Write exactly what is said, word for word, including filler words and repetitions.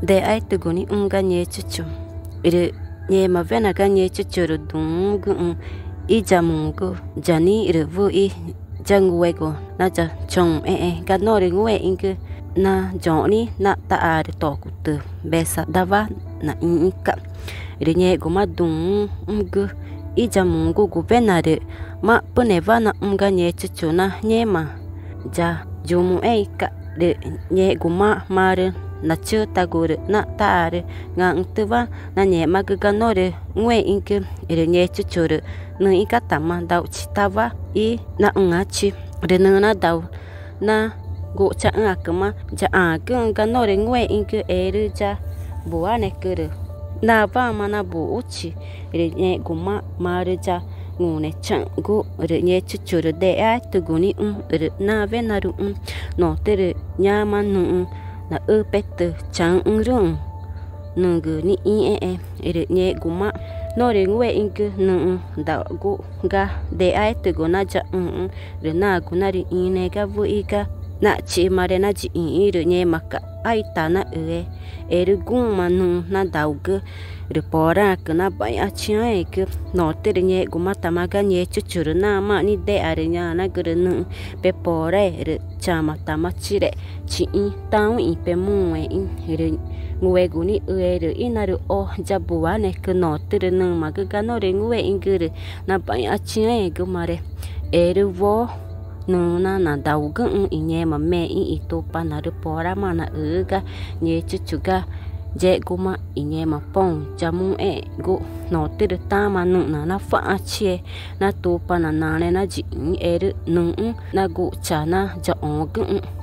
dexáétügu nixũ ga Ngechuchu. Rü ngẽmawena ga Ngechuchu rü duü̃xü̃güxü̃ íyamugü ya nixĩ rü wüxi ya nguegu nayachoü̃xẽẽ ga norü ngúexü̃gü na yoxni naxtaxaarü tocutü Betsaidawa naxĩxü̃ca̱x. Rü ngẽxguma duü̃xü̃gü íyamugüguwena rü ma̱xpǘnewa naxũ ga Ngechuchu na ngẽma yayumüxẽẽxü̃ca̱x. Rü ngẽxguma marü nachütagu rü naxtaxaarü ngãxü̃tüwa nangẽxmagü ga norü ngúexü̃gü. Rü Ngechuchu rü nüxĩgátama dauxchitawa ínaxũãchi. Rü nüxü̃ nadau na guxchaxü̃ãcüma yaxãgüxü̃ ga norü ngúexü̃gü erü ya buanecü rü nawama nabuxuchi. Rü ngẽxguma marü yangunechaü̃gu rü Ngechuchu rü dexáétügu nixũ rü nawe narüxũ. Notürü ñoma nüxü̃ naxüpetüchaü̃xü̃rüxü̃ nügü nixĩxẽẽ. Rü ngẽxguma norü ngúexü̃gü nüxü̃ da̱u̱xgu ga dexáétügu nayaxũxü̃ rü nagu narüxĩnüẽ ga wüxi ga naxchimare na yiĩxü̃ rü ngẽmaca̱x aita naxüe erü guxü̃ma nüxü̃ nadaugü rü poraãcü naḇaixãchiãẽgü. Notürü ngẽxgumatama ga Ngechuchu rü namaã nidexa rü ñanagürü nüxü̃: —Peporae rü chamatama chire chixĩ tãũixĩ pemuü̃exü̃. Rü nguegu nixüe rü ínarüxo ya buanecü. Notürü nümagü ga norü ngúexü̃gü rü naḇaixãchiãẽgümare erü woo nüxü̃ nadaugüxü̃ i ngẽma mexü̃ i Tupanaãrü poramaã naxüxü̃ ga Ngechuchu ga yexguma i ngẽma poü̃ yamuxẽẽgu. Notürü tama nüxna nacua̱xãchie na Tupana Nane na yiĩxü̃ erü nüxü̃́ naguxcha nayaxõgüxü̃.